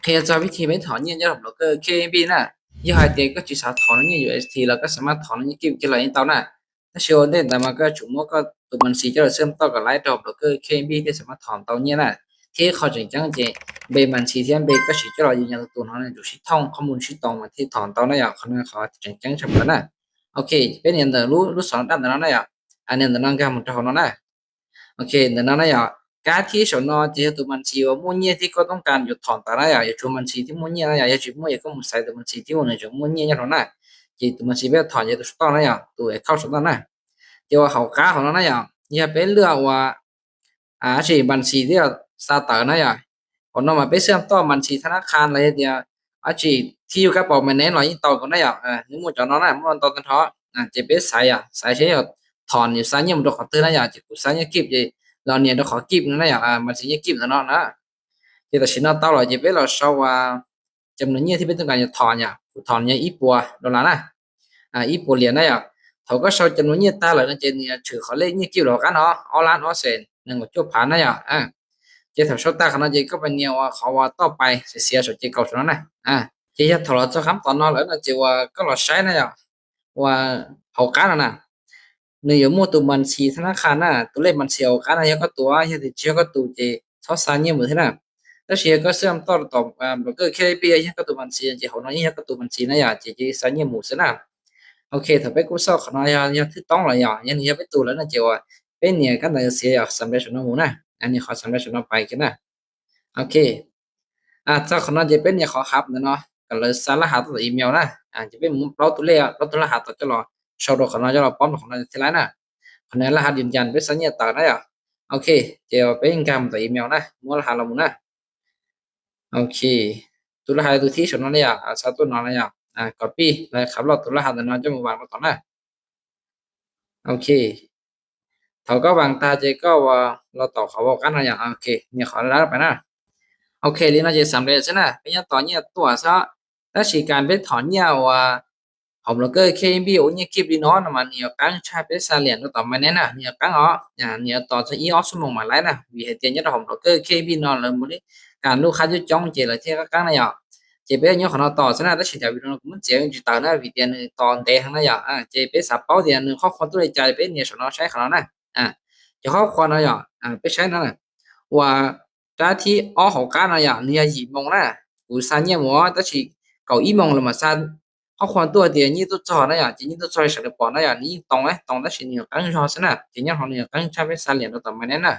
OK, ຈະວິທີໄປຖອນເງິນຈາກໂບຣກເກີ KKB ນະ. ຍາວໃຫ້ເຕັມກໍຈິສາຖອນເງິນ UST ແລ້ວກໍສາມາດຖອນເງິນກິບກິນໄດ້ເອງເຕົານະ. ແຕ່ຊິໂອນເດນຕາມາກໍຊຸມໂມກໍຕົວບັນຊີເຈົ້າເຊື່ອມຕໍ່ກັບໄລຕໍ່ໂບຣກເກີ KKB ທີ່ສາມາດຖອນເຕົາເງິນນະ. ທີ່ເຂົາຈັ່ງຈັ່ງເຈເບບັນຊີທີ່ເບກໍຊິເຈົ້າລອຍຢືນຢັນຕົວຕົນເຮົານະ ຢູ່ຊິທ່ອງຂໍ້ມູນຊິຕອງມາທີ່ຖອນເຕົານະ. ຢາວເຂົານະເຂົາຈັ່ງຈັ່ງສຳຄັນນະ. OK, ເປັນຫຍັງເດີ ຮູ້ ຮູ້ສອນຕາມນັ້ນນະ. ຢາວ ອັນນີ້ເດີນຳການໝູນເຈົ້າຂອງເຮົານະ. OK, ເດີນຳນະ. ຢາວ ການທີ່ສອນອຈະເຮັດຕົວບັນຊີວ່າໝູນເງິນທີ່ກໍຕ້ອງການຢູ່ຖອນເຕົານະ. ຢາວ ຢູ່ຕົວບັນຊີທີ່ໝູນເງິນນະ. ຢາວ ຢາວຊິໝູນ ຢາວກໍໝູນໃສ່ຕົວບັນຊີທີ່ໝູນໃນຈະໝູນເງິນຢາວເຮົານະ. ຈະຕົວບັນຊີໄປຖອນຢາວຕົວສະຕອກນະ. ຢາວ ຕົວ account ສະຕອກນະ. ຢາວ ເຮົາກາຂອງເຮົານະ. ຢາວ ຢາວໄປເລືອກວ່າ ອາ ຊິບັນຊີທີ່ສະເຕີນະ. ຢາວ ເຮົານຳມາໄປເຊື່ອມຕໍ່ບັນຊີທະນາຄານລະເຮັດດຽວ ອາ ທີ່ຢູ່ກະເປົາແມ່ນແນ່ນອນອີ່ຕໍ່ກັນນະ. ຢາວ ເອີ ນີ້ໝູນຈອນອນນະ ໝູນຕອນຕັນເທາະ ອາ ຈະໄປໃສ່ ອາ ໃສ່ໃຊ້ຖອນຢູ່ຊາຍເງິນໝູນຕົວຂອງເຕີນະ. ຢາວ ຈະກູຊາຍເງິນກິບ ຈະລອວເນຍຕົວຂອງກິບນະ. ຢາວ ອາ ບັນຊີເງິນກິບນະເນາະນະ. ຈະຕັດສິນນອນເຕົາລະ ຈະໄປລອຊອກວ່າ ຈຳນວນເງິນທີ່ເປັນຕ້ອງການຈະຖອນ ຢາວ ຖອນເງິນອີ່ປົວໂດລານະ ອາ ອີ່ປົວຫຼຽນນະ. ຢາວ ເຮົາກໍຊອກຈຳນວນເງິນຕາເລີຍນະ ຈະເນຍຖືເຂົາເລກເງິນກິບເຮົາກັນເນາະ ອອລານ ອອເຊັນ ໜຶ່ງກວ່າຈົບຜ່ານນະ. ຢາວ ອາ ຈະຖາມຊອກຕາຂະໜາດໃຫຍ່ກໍໄປເນຍວ່າເຂົາວ່າຕໍ່ໄປເສຍເສຍສອງເຈັດເກົ້າສອງນັ້ນນະ. ອາ ຈະຢາກຖອນລະຈອກຄຳຕອນນອນແລ້ວນະ ຈະວ່າກໍລອໃຊ້ນະ. ຢາວ ວ່າເຮົາການນະ ໜຶ່ງຢູ່ໝູ່ຕົວບັນຊີທະນາຄານນະ ຕົວເລກບັນຊີເຮົາການນະ ເຮົາກໍຕົວ ເຮົາຕິດເຊື້ອກໍຕົວເຈຊອກຊາຍເງິນໝູນເທົ່ານັ້ນ. ແລ້ວຊິເຮົາກໍເຊື່ອມຕໍ່ຕໍ່ ອາ ໂບຣກເກີ KKB ເຮົາກໍຕົວບັນຊີ ຈະເຮົານອນເຮົາກໍຕົວບັນຊີນະ. ຢາວ ຈະ ຈະໃສ່ເງິນໝູນຊະນະ. ໂອເຄ ຖ້າໄປກູ້ຊອກຂະໜາດ ເຮົາ ເຮົາຖືກຕ້ອງລະ. ຢາວ ຍັງເຮົາໄປຕົວລະນະ ຈະວ່າເປັນຫຍັງກັນເດີເສຍ ຢາວ ສຳເລັດສຳນວນໝູນນະ. ອັນນີ້ຂໍສຳເລັດສຳນວນໄປກັນນະ. ໂອເຄ ອາ ຈາກຂອງເຮົາຈະເປັນຫຍັງ ຂໍຮັບນະເນາະ ກໍເລີຍໃສ່ລະຫັດຕໍ່ອີເມວນະ. ອາ ຈະເປັນບລັອກຕົວເລກ ບລັອກຕົວລະຫັດຕໍ່ ຈະລອຊອກໂຕຂອງເຮົາ ຈະລອປ້ອມຂອງເຮົາທີ່ໄລນະ. ຂອງເຮົາລະຫັດຢືນຢັນເປັນສັນຍານຕານະ. ໂອເຄ ຈະເອົາໄປການຕໍ່ອີເມວນະ ໝົດລະຫັດລະໝູນນະ. ໂອເຄ ຕົວລະຫັດຕົວທີ່ສອງເນາະ. ອາ ຊາວຕົ້ນເນາະ. ອາ ກັອບປີ້ ແລ້ວຄັບລອກຕົວລະຫັດເນາະ ຈະມາວາງໄວ້ຕໍ່ນະ. ໂອເຄ ເຮົາກໍວາງຕາເຈກໍວ່າລາວຕອບເຂົາເວົ້າກັນນະ. ໂອເຄ ນີ້ເຂົາລາໄປນະ. ໂອເຄ ລີນອນເຈສຳເລັດຊະນະ. ເປັນຫຍັງຕອນນີ້ຕົວະຊະ ແລ້ວຊິການໄປຖອນເຫຍື່ອວ່າ ຂອງໂບຣກເກີ KKB ໂອເນຍກິບລີນອນນະ ມັນເນຍກັງຊາເປຊາລຽນຕົວຕໍ່ມາແນ່ນະ. ເນຍກັງອອກ ອາ ເນຍຕໍ່ຈະອີອອກຊົ່ວໂມງມາໄລນະ ວິໄຫຕຽນຍະດອກຂອງໂບຣກເກີ KKB ນອນເລີຍ ບໍລິການລູກຄ້າຈຸດຈ້ອງເຈເລີຍທີ່ກັງນະ. ເຈເປັນຍອດຂອງເຮົາຕໍ່ຊະນະ ແຕ່ຊິຈະວິດີໂອມັນເສຍຢູ່ຕານະ ວິດຽນຕອນແດງນະ. ອາ ເຈເປັນສາເປົາດຽວໜຶ່ງ ຄອບຄົວຕຸເລຈາຍເປັນເນຍສອນອນໃຊ້ຂອງເຮົານະ. ອາ ຈະຄອບຄົວນະ. ອາ ໄປໃຊ້ນະ ວ່າຕາທີ່ອອກຂອງການນະ ເນຍຢີ່ໂມງນະ ກູຊານເຍໝໍ ຕາຊິເກົ້າອີ່ໂມງລະມາຊານ ຄອບຄົວຕົວເດຍຍີ່ຕຸຈອນະ. ຈີ່ຕຸຈອນສະເດປອນນະ ຢີ່ຕອງນະ ຕອງຕາຊິເນຍກັງຊອຊະນະ ຈີ່ຍອດຂອງເນຍກັງຊາເປັນສາລຽນຕໍ່ມາແນ່ນະ.